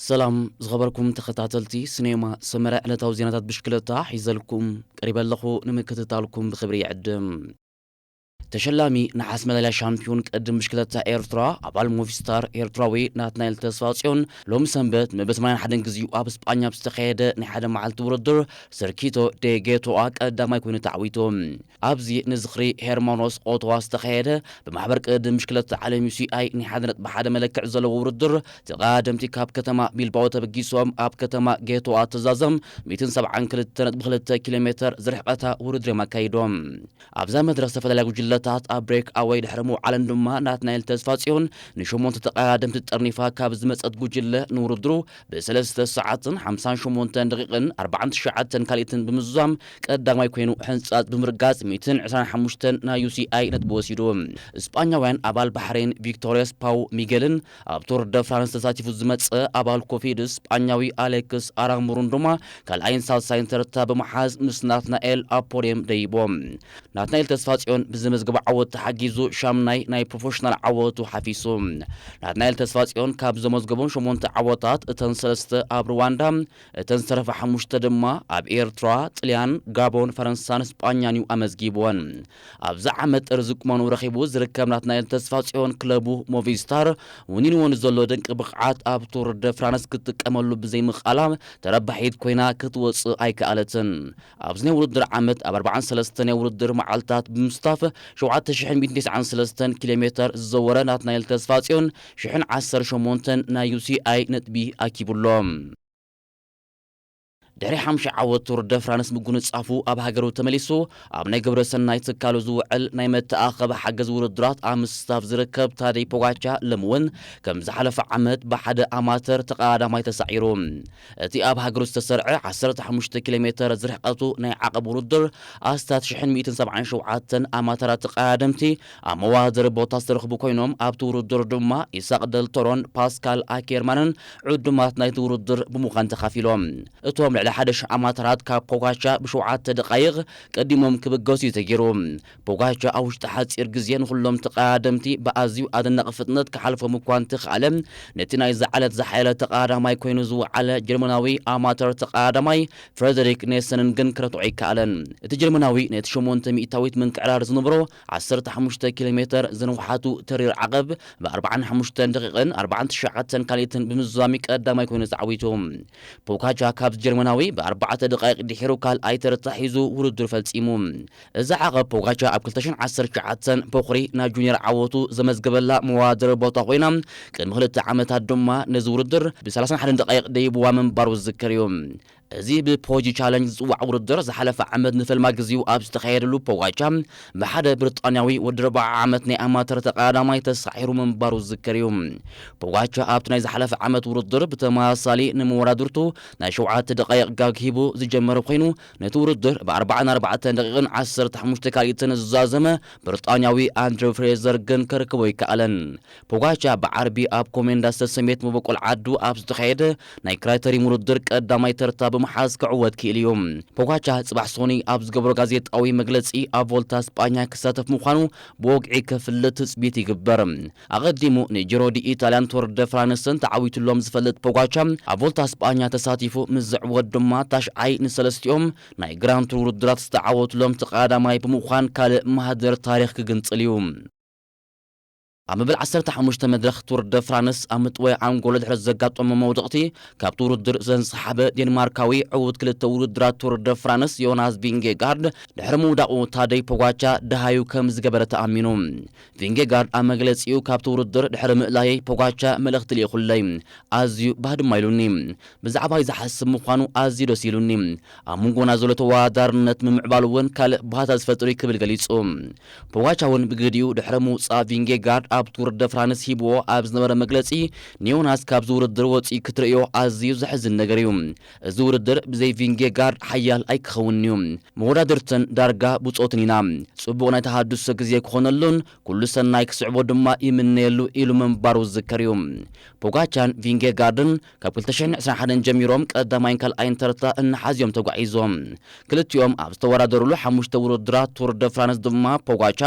ሰላም ዝኸበርኩም ተኸታተልቲ ስኔማ ሰመረ፣ ዕለታዊ ዜናታት ብሽክለታ ሒዘልኩም ቀሪበ ኣለኹ። ንምክትታልኩም ብኽብሪ ይዕድም። ተሸላሚ ነሓስ መዳልያ ሻምፒዮን ቅድድም ብሽክለታ ኤርትራ፣ ኣባል ሞቪስታር ኤርትራዊ ናትናኤል ተስፋጽዮን፣ ሎሚ ሰንበት መበል ሰማንያን ሓደን ግዜኡ ኣብ ስጳኛ ብዝተኻየደ ናይ ሓደ መዓልቲ ውድድር ሰርኪቶ ዴ ጌቶኣ ቀዳማይ ኮይኑ ተዓዊቱ። ኣብዚ ንዝኽሪ ሄርማኖስ ኦቶዋ ዝተኻየደ ብማሕበር ቅድድም ብሽክለታ ዓለም ዩ ሲ ኣይ ናይ ሓደ ነጥቢ ሓደ መለክዕ ዘለዎ ውድድር፣ ተቐዳደምቲ ካብ ከተማ ቢልባኦ ተበጊሶም ኣብ ከተማ ጌቶኣ ትዛዘም ሚእትን ሰብዓን ክልተ ነጥቢ ክልተ ኪሎ ሜተር ዝርሕቐታ ውድድር እዮም ኣካይዶም። ኣብዛ መድረኽ ዝተፈላለያ ጉጅለታት ኣብ ብሬክ ኣወይ ድሕሪ ምውዓለን ድማ፣ ናትናኤል ተስፋጽዮን ንሸሞንተ ተቐዳደምቲ ጠርኒፋ ካብ ዝመጸት ጉጅለ፣ ንውድድሩ ብሰለስተ ሰዓትን ሓምሳን ሸሞንተን ደቂቕን ኣርባዓን ትሽዓተን ካልኢትን ብምዝዛም ቀዳማይ ኮይኑ ሕንጻጽ ብምርጋጽ ሚእትን ዕስራን ሓሙሽተን ናይ ዩ ሲ ኣይ ነጥቢ ወሲዱ። ስጳኛውያን ኣባል ባሕሬን ቪክቶርዮስ ፓው ሚጌልን ኣብ ቱር ደ ፍራንስ ተሳቲፉ ዝመጸ ኣባል ኮፊድስ ስጳኛዊ ኣሌክስ ኣራሙሩን ድማ ካልኣይን ሳልሳይን ተርታ ብምሓዝ ምስ ናትናኤል ኣብ ፖድየም ደይቦም። ናትናኤል ተስፋጽዮን ብዝመዝገቦ ዓወት ተሓጊዙ ሻምናይ ናይ ፕሮፌሽናል ዓወቱ ሓፊሱ። ናትናኤል ተስፋጽዮን ካብ ዘመዝገቦም ሸሞንተ ዓወታት እተን ሰለስተ ኣብ ሩዋንዳ፣ እተን ዝተረፋ ሓሙሽተ ድማ ኣብ ኤርትራ፣ ጥልያን፣ ጋቦን፣ ፈረንሳን ስጳኛን እዩ ኣመዝጊብወን። ኣብዚ ዓመት ጥርዚ ቁመኑ ረኺቡ ዝርከብ ናትናኤል ተስፋጽዮን፣ ክለቡ ሞቪስታር ውኒንዎ ንዘሎ ድንቂ ብቕዓት ኣብ ቱር ደ ፍራንስ ክትጥቀመሉ ብዘይምኽኣላ፣ ተረባሒት ኮይና ክትወጽእ ኣይከኣለትን። ኣብዚ ናይ ውድድር ዓመት ኣብ ኣርባዓን ሰለስተን ናይ ውድድር መዓልታት ብምስታፍ ሸውዓተ ሽሕን ሚእትን ተስዓን ሰለስተን ኪሎ ሜተር ዝዘወረ ናትናኤል ተስፋጽዮን ሽሕን ዓሰርተ ሸሞንተን ናይ ዩ ሲ ኣይ ነጥቢ ኣኪቡሎ። ድሕሪ ሓምሻይ ዓወት ቱር ደ ፍራንስ ምጉንጻፉ ኣብ ሃገሩ ተመሊሱ ኣብ ናይ ግብረ ሰናይ ትካሉ ዝውዕል ናይ መተኣኸቢ ሓገዝ ውድድራት ኣብ ምስታፍ ዝርከብ ታደይ ፖጋቻ፣ ሎሚ እውን ከም ዝሓለፈ ዓመት ብሓደ ኣማተር ተቐዳዳማይ ተሳዒሩ። እቲ ኣብ ሃገሩ ዝተሰርዐ ዓሰርተ ሓሙሽተ ኪሎ ሜተር ዝርሕቀቱ ናይ ዓቐብ ውድድር ኣስታት ሽሕን ሚእትን ሰብዓን ሸውዓተን ኣማተራት ተቐዳደምቲ ኣብ መዋደሪ ቦታ ዝተረኽቡ ኮይኖም፣ ኣብቲ ውድድር ድማ ኢሳቅ ደል ቶሮን ፓስካል ኣኬርማንን ዕዱማት ናይቲ ውድድር ብምዃን ተኻፊሎም። እቶም ልዕሊ ሓደ ሽሕ ኣማተራት ካብ ፖጋቻ ብሸውዓተ ደቃይቕ ቀዲሞም ክብገሱ እዩ ተገይሩ። ፖጋቻ ኣብ ውሽጢ ሓጺር ግዜ ንኹሎም ተቐዳደምቲ ብኣዝዩ ኣደናቂ ፍጥነት ክሓልፎም እኳ እንተኸኣለ፣ ነቲ ናይዛ ዕለት ዝሓየለ ተቐዳዳማይ ኮይኑ ዝወዓለ ጀርመናዊ ኣማተር ተቐዳዳማይ ፍረደሪክ ኔሰንን ግን ክረትዖ ኣይከኣለን። እቲ ጀርመናዊ ነቲ ሸሞንተ ሚእታዊት ምንቅዕራር ዝነበሮ ዓሰርተ ሓሙሽተ ኪሎ ሜተር ዝንውሓቱ ተሪር ዓቐብ ብ ኣርባዓን ሓሙሽተን ደቂቕን ኣርባዓን ትሽዓተን ካልኢትን ብምዝዛም ቀዳማይ ኮይኑ ተዓዊቱ። ፖጋቻ ካብዚ ጀርመናዊ ብኣርባዕተ ደቃይቕ ድሒሩ ካልኣይ ተርታ ሒዙ ውድድር ፈጺሙ። እዛ ዓቐብ ፖጋቻ ኣብ ክልተ ሽሕን ዓሰርተ ትሽዓተን ፖኽሪ ናይ ጁኒየር ዓወቱ ዘመዝገበላ መዋደሪ ቦታ ኮይና፣ ቅድሚ ክልተ ዓመታት ድማ ነዚ ውድድር ብሰላሳን ሓደን ደቃይቕ ደይብዋ ምንባሩ ዝዝከር እዩ። እዚ ብፖጂ ቻለንጅ ዝጽዋዕ ውድድር ዝሓለፈ ዓመት ንፈልማ ግዜኡ ኣብ ዝተኻየደሉ፣ ፖጋቻ ብሓደ ብሪጣንያዊ ወዲ ኣርብዓ ዓመት ናይ ኣማተር ተቐዳዳማይ ተሳዒሩ ምንባሩ ዝዝከር እዩ። ፖጋቻ ኣብቲ ናይ ዝሓለፈ ዓመት ውድድር ብተመሳሳሊ ንመወዳድርቱ ናይ ሸውዓተ ደቃይቕ ጋግ ሂቡ ዝጀመረ ኮይኑ፣ ነቲ ውድድር ብኣርባዓን ኣርባዕተን ደቂቕን ዓሰርተ ሓሙሽተ ካልኢትን ዝዛዘመ ብሪጣንያዊ ኣንድሬው ፍሬዘር ግን ከርክቦ ኣይከኣለን። ፖጋቻ ብዓርቢ ኣብ ኮሜንዳ ዝተሰምየት መበቆል ዓዱ ኣብ ዝተኻየደ ናይ ክራይተሪም ውድድር ቀዳማይ ተርታ ብምሓዝ ክዕወት ክኢሉ እዩ። ፖጋቻ ጽባሕ ሶኒ ኣብ ዝገብሮ ጋዜጣዊ መግለጺ ኣብ ቮልታ ስጳኛ ክሳተፍ ምዃኑ ብወግዒ ከፍልጥ ትጽቢት ይግበር። ኣቐዲሙ ንጂሮ ዲ ኢጣልያን ቱር ደ ፍራንስን ተዓዊቱሎም ዝፈልጥ ፖጋቻ፣ ኣብ ቮልታ ስጳኛ ተሳቲፉ ምስ ዝዕወት ድማ ታሽዓይ ንሰለስቲኦም ናይ ግራንድ ቱር ውድድራት ዝተዓወቱሎም ተቐዳዳማይ ብምዃን ካልእ ማህደር ታሪኽ ክግንጽል እዩ። ኣብ መበል ዓሰርተ ሓሙሽተ መድረኽ ቱር ደ ፍራንስ ኣብ ምጥዋይ ኣንጎሎ ድሕሪ ዘጋጠሞ መውደቕቲ ካብቲ ውድድር ዘንሰሓበ ዴንማርካዊ ዕዉት ክልተ ውድድራት ቱር ደ ፍራንስ ዮናስ ቪንጌጋርድ ድሕሪ ምውዳቑ፣ ታደይ ፖጋቻ ደሃዩ ከም ዝገበረ ተኣሚኑ። ቪንጌጋርድ ኣብ መግለጺኡ፣ ካብቲ ውድድር ድሕሪ ምእላየይ ፖጋቻ መልእኽቲ ልኢኹለይ፣ ኣዝዩ ባህ ድማ ኢሉኒ። ብዛዕባይ ዝሓስብ ምዃኑ ኣዝዩ ደስ ኢሉኒ። ኣብ መንጎና ዘሎ ተወዳዳርነት ምምዕባል እውን ካልእ ባህታ ዝፈጥር እዩ ክብል ገሊጹ። ፖጋቻ እውን ብግዲኡ ድሕሪ ምውጻእ ቪንጌጋርድ ኣብ ቱር ደ ፍራንስ ሂብዎ ኣብ ዝነበረ መግለጺ፣ ንዮናስ ካብዚ ውድድር ወጺኡ ክትርእዮ ኣዝዩ ዘሕዝን ነገር እዩ። እዚ ውድድር ብዘይ ቪንጌጋርድ ሓያል ኣይክኸውንን እዩ። መወዳድርትን ዳርጋ ብጾትን ኢና። ጽቡቕ ናይ ተሃድሶ ግዜ ክኾነሉን ኩሉ ሰናይ ክስዕቦ ድማ ይምነየሉ ኢሉ ምንባሩ ዝዝከር እዩ። ፖጋቻን ቪንጌጋርድን ካብ ክልተ ሽሕን ዕስራን ሓደን ጀሚሮም ቀዳማይን ካልኣይን ተርታ እናሓዝዮም ተጓዒዞም። ክልቲኦም ኣብ ዝተወዳደሩሉ ሓሙሽተ ውድድራት ቱር ደ ፍራንስ ድማ ፖጋቻ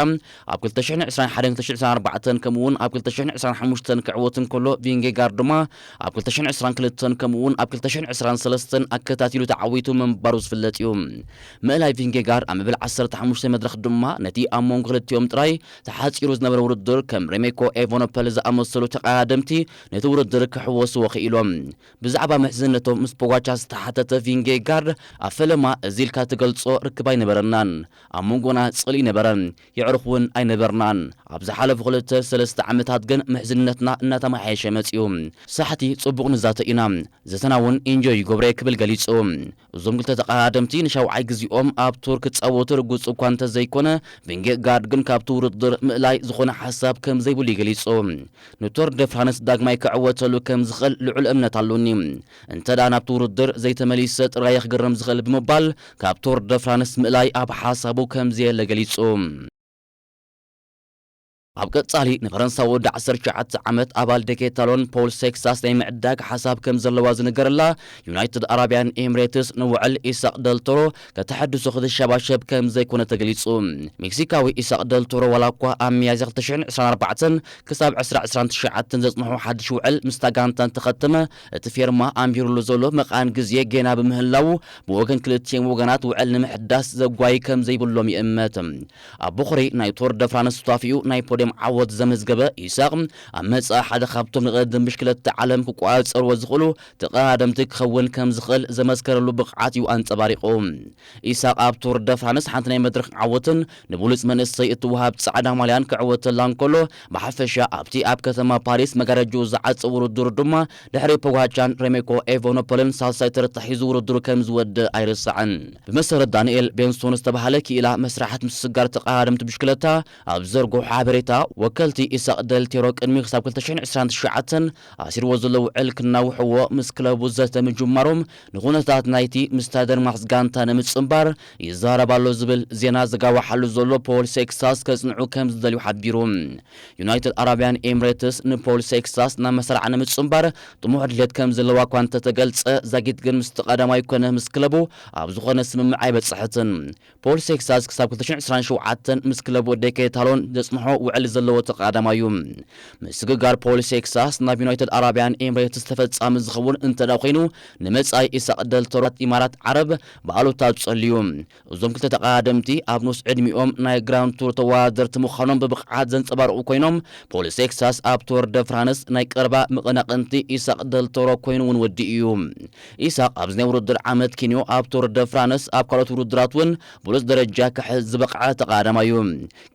ኣብ ክልተ ሽሕን ዕስራን ሓደን ክልተ ሽሕን ዕስራን ኣርባዕተን ከምኡ እውን ኣብ ክልተ ሽሕን ዕስራን ሓሙሽተን ክዕወት እንከሎ፣ ቪንጌጋርድ ድማ ኣብ ክልተ ሽሕን ዕስራን ክልተን ከምኡ እውን ኣብ ክልተ ሽሕን ዕስራን ሰለስተን ኣከታቲሉ ተዓዊቱ ምንባሩ ዝፍለጥ እዩ። ምእላይ ቪንጌጋርድ ኣብ መበል ዓሰርተ ሓሙሽተ መድረኽ ድማ ነቲ ኣብ መንጎ ክልቲኦም ጥራይ ተሓጺሩ ዝነበረ ውድድር ከም ሬሜኮ ኤቨኖፐል ዝኣመሰሉ ተቐዳደምቲ ነቲ ውድድር ክሕወስዎ ክኢሎም። ብዛዕባ ምሕዝነቶም ምስ ፖጋቻ ዝተሓተተ ቪንጌጋርድ፣ ኣብ ፈለማ እዚ ኢልካ ትገልጾ ርክብ ኣይነበረናን። ኣብ መንጎና ጽልኢ ነበረ፣ የዕሩኽ እውን ኣይነበርናን። ኣብ ዝሓለፉ ክልተ ሰለስተ ዓመታት ግን ምሕዝነትና እናተመሓየሸ መጺኡ። ሳሕቲ ጽቡቕ ንዛተ ኢና፣ ዘተና እውን ኢንጆይ ይገብሮ እየ ክብል ገሊጹ። እዞም ክልተ ተቐዳደምቲ ንሻውዓይ ግዜኦም ኣብ ቱር ክጻወቱ ርጉጽ እኳ እንተዘይኮነ፣ ቪንጌጋርድ ግን ካብቲ ውድድር ምእላይ ዝኾነ ሓሳብ ከም ዘይብሉ እዩ ገሊጹ። ንቶር ደ ፍራንስ ዳግማይ ክዕወተሉ ከም ዝኽእል ልዑል እምነት ኣሎኒ። እንተ ደኣ ናብቲ ውድድር ዘይተመሊሰ ጥራይ ክግረም ዝኽእል ብምባል ካብ ቶር ደ ፍራንስ ምእላይ ኣብ ሓሳቡ ከም ዘየለ ገሊጹ። ኣብ ቀጻሊ ንፈረንሳዊ ወዲ ዓሰርተ ትሽዓተ ዓመት ኣባል ደኬታሎን ፖል ሴክሳስ ናይ ምዕዳግ ሓሳብ ከም ዘለዋ ዝንገረላ ዩናይትድ ኣረብያን ኤምሬትስ ንውዕል ኢሳቕ ደልቶሮ ከተሐድሶ ክትሸባሸብ ከም ዘይኮነ ተገሊጹ። ሜክሲካዊ ኢሳቕ ደልቶሮ ዋላ እኳ ኣብ ሚያዝያ ክልተ ሽሕን ዕስራን ኣርባዕተን ክሳብ ዕስራ ዕስራን ትሽዓተን ዘጽንሖ ሓድሽ ውዕል ምስታ ጋንታ እንተኸተመ፣ እቲ ፌርማ ኣንቢሩሉ ዘሎ መቓን ግዜ ጌና ብምህላዉ፣ ብወገን ክልቲኦም ወገናት ውዕል ንምሕዳስ ዘጓይ ከም ዘይብሎም ይእመት። ኣብ ቦኽሪ ናይ ቶር ደ ፍራንስ ሱታፊኡ ናይ ፖድየም ዓወት ዘመዝገበ ኢሳቕ፣ ኣብ መጻኢ ሓደ ካብቶም ንቕድድም ብሽክለታ ዓለም ክቆጻጸርዎ ዝኽእሉ ተቐዳደምቲ ክኸውን ከም ዝኽእል ዘመስከረሉ ብቕዓት እዩ ኣንጸባሪቑ። ኢሳቕ ኣብ ቱር ደ ፍራንስ ሓንቲ ናይ መድረኽ ዓወትን ንብሉጽ መንእሰይ እትወሃብ ጻዕዳ ማልያን ክዕወተላ እንከሎ፣ ብሓፈሻ ኣብቲ ኣብ ከተማ ፓሪስ መጋረጅኡ ዝዓጸ ውድድር ድማ ድሕሪ ፖጋቻን ሬሜኮ ኤቨኖፖልን ሳልሳይ ተርታ ሒዙ ውድድሩ ከም ዝወድእ ኣይርሳዕን። ብመሰረት ዳንኤል ቤንሶን ዝተባህለ ክኢላ መስራሕት ምስግጋር ተቐዳደምቲ ብሽክለታ ኣብ ዘርግሖ ሓበሬታ፣ ወከልቲ ኢሳቕ ደልቴሮ ቅድሚ ክሳብ ክልተ ሽሕን ዕስራን ትሽዓተን ኣሲርዎ ዘሎ ውዕል ክናውሕዎ ምስ ክለቡ ዘተ ምጅማሮም ንኹነታት ናይቲ ምስታ ደንማርክ ጋንታ ንምጽንባር ይዛረብ ኣሎ ዝብል ዜና ዘጋውሓሉ ዘሎ ፖል ሴክሳስ ከጽንዑ ከም ዝደልዩ ሓቢሩ። ዩናይትድ ኣረብያን ኤምሬትስ ንፖል ሴክሳስ ናብ መስርዓ ንምጽንባር ጥሙሕ ድሌት ከም ዘለዋ እኳ እንተተገልጸ፣ ዛጊት ግን ምስቲ ቀዳማይ ኮነ ምስ ክለቡ ኣብ ዝኾነ ስምምዕ ኣይበጽሐትን። ፖል ሴክሳስ ክሳብ ክልተ ሽሕን ዕስራን ሸውዓተን ምስ ክለቡ ደኬታሎን ዘጽንሖ ውዕል ዘለዎ ተቐዳዳማይ እዩ። ምስግጋር ፖል ሴክሳስ ናብ ዩናይትድ ኣረብያን ኤምሬትስ ተፈጻሚ ዝኸውን እንተ ደኣ ኮይኑ፣ ንመጻኢ ኢሳቕ ደልቶሮ ኢማራት ዓረብ ብኣሉታ ጸልዩ። እዞም ክልተ ተቐዳደምቲ ኣብ ንኡስ ዕድሚኦም ናይ ግራንድ ቱር ተወዳደርቲ ምዃኖም ብብቕዓት ዘንጸባርቑ ኮይኖም፣ ፖል ሴክሳስ ኣብ ቱር ደ ፍራንስ ናይ ቀረባ መቐናቕንቲ ኢሳቕ ደልቶሮ ኮይኑ እውን ወዲኡ እዩ። ኢሳቕ ኣብዚ ናይ ውድድር ዓመት ኬንዮ ኣብ ቱር ደ ፍራንስ ኣብ ካልኦት ውድድራት እውን ብሉጽ ደረጃ ክሕዝ ዝበቕዐ ተቐዳዳማይ እዩ።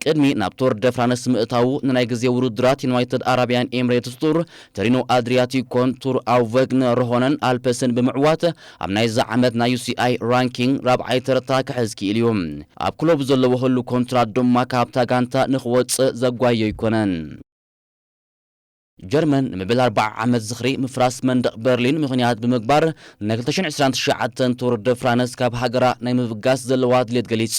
ቅድሚ ናብ ቱር ደ ፍራንስ ምእታዉ ንናይ ግዜ ውድድራት ዩናይትድ ኣረብያን ኤምሬትስ ቱር ተሪኖ ኣድሪያቲኮን ቱር ኣውቨግነ ሮሆነን ኣልፐስን ብምዕዋት ኣብ ናይዚ ዓመት ናይ ዩ ሲ ኣይ ራንኪንግ ራብዓይ ተርታ ክሕዝ ክኢሉ እዩ። ኣብ ክለቡ ዘለዎ ህሉ ኮንትራት ድማ ካብታ ጋንታ ንኽወጽእ ዘጓዮ ኣይኮነን። ጀርመን ንመበል ኣርብዓ ዓመት ዝኽሪ ምፍራስ መንደቕ በርሊን ምኽንያት ብምግባር ናይ ክልተ ሽሕን ዕስራን ትሽዓተን ቱር ደ ፍራንስ ካብ ሃገራ ናይ ምብጋስ ዘለዋ ድሌት ገሊጻ።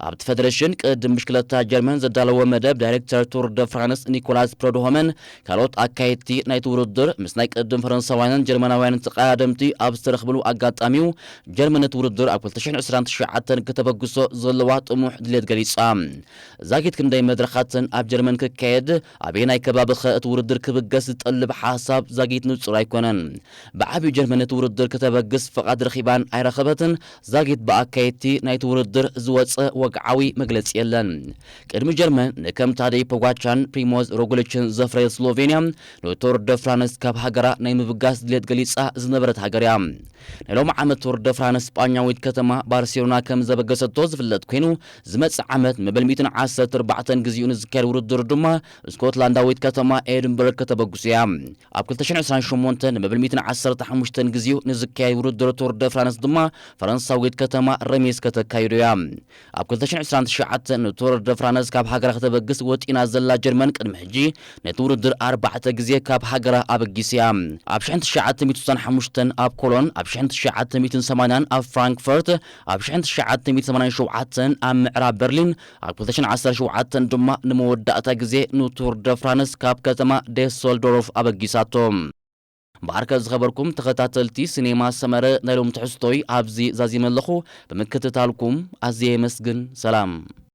ኣብቲ ፌደሬሽን ቅድም ብሽክለታ ጀርመን ዘዳለዎ መደብ ዳይሬክተር ቱር ደ ፍራንስ ኒኮላስ ፕሮድሆመን ካልኦት ኣካየድቲ ናይቲ ውድድር ምስ ናይ ቅድም ፈረንሳውያንን ጀርመናውያንን ተቐዳደምቲ ኣብ ዝተረኽብሉ ኣጋጣሚው ጀርመን ነቲ ውድድር ኣብ ክልተ ሽሕን ዕስራን ትሽዓተን ከተበግሶ ዘለዋ ጥሙሕ ድሌት ገሊጻ። ዛጊት ክንደይ መድረኻትን ኣብ ጀርመን ክካየድ፣ ኣበየናይ ከባቢኸ እቲ ውድድር ክብገስ ዝጠልብ ሓሳብ ዛጊት ንጹር ኣይኮነን። ብዓብዩ ጀርመን ነቲ ውድድር ከተበግስ ፍቓድ ረኺባን ኣይረኸበትን። ዛጊት ብኣካየድቲ ናይቲ ውድድር ዝወጸ ወግዓዊ መግለጺ የለን። ቅድሚ ጀርመን ንከም ታደይ ፖጋቻን ፕሪሞዝ ሮግሊችን ዘፍረየት ስሎቬንያ፣ ንቱር ደ ፍራንስ ካብ ሃገራ ናይ ምብጋስ ድሌት ገሊጻ ዝነበረት ሃገር እያ። ናይ ሎሚ ዓመት ቱር ደ ፍራንስ ስጳኛዊት ከተማ ባርሴሎና ከም ዘበገሰቶ ዝፍለጥ ኮይኑ፣ ዝመጽእ ዓመት መበል ሚእትን ዓሰርተ ኣርባዕተን ግዜኡ ንዝካየድ ውድድር ድማ ስኮትላንዳዊት ከተማ ኤድንበርግ ከተበግሶ እያ። ኣብ ክልተ ሽሕን ዕስራን ሸሞንተን መበል ሚእትን ዓሰርተ ሓሙሽተን ግዜኡ ንዝካየድ ውድድር ቱር ደ ፍራንስ ድማ ፈረንሳዊት ከተማ ረሚስ ከተካይዶ እያ። ኣብ ክልተ ሽሕን ዕስራን ትሽዓተን ንቱር ደ ፍራንስ ካብ ሃገራ ከተበግስ ወጢና ዘላ ጀርመን ቅድሚ ሕጂ ነቲ ውድድር ኣርባዕተ ግዜ ካብ ሃገራ ኣበጊሳ እያ። ኣብ ሽሕን ትሽዓተ ሚእትን ስሳን ሓሙሽተን ኣብ ኮሎን፣ ኣብ ሽሕን ትሽዓተ ሚእትን ሰማንያን ኣብ ፍራንክፈርት፣ ኣብ ሽሕን ትሽዓተ ሚእትን ሰማንያን ሸውዓተን ኣብ ምዕራብ በርሊን፣ ኣብ ክልተ ሽሕን ዓሰርተ ሸውዓተን ድማ ንመወዳእታ ግዜ ንቱር ደ ፍራንስ ካብ ከተማ ዴሰልዶርፍ ኣበጊሳቶ። እምበኣርከ ዝኸበርኩም ተኸታተልቲ ሲኔማ ሰመረ፣ ናይ ሎም ትሕዝቶይ ኣብዚ ዛዚመ ኣለኹ። ብምክትታልኩም ኣዝየ የመስግን። ሰላም።